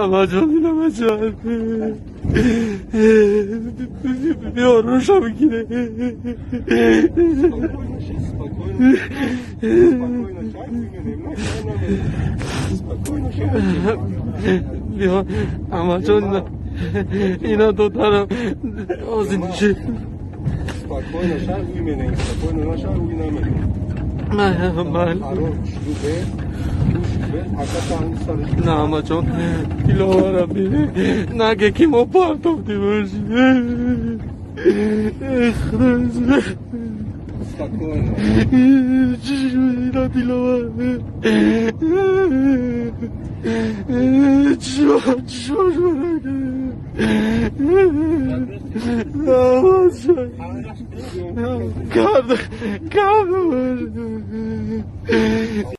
Амаҷон, Амаҷон, биёрӯшам гире. Биё, амаҷон, ина додарам озинчи. Спокойно, шар уйменем, спокойно, на шар уйнаменем. Ман на, амаҷон, диловарам, наге ки мо партофтимаш. Спокойно. Чӣ шуд, ина диловар? Чишош карда карда.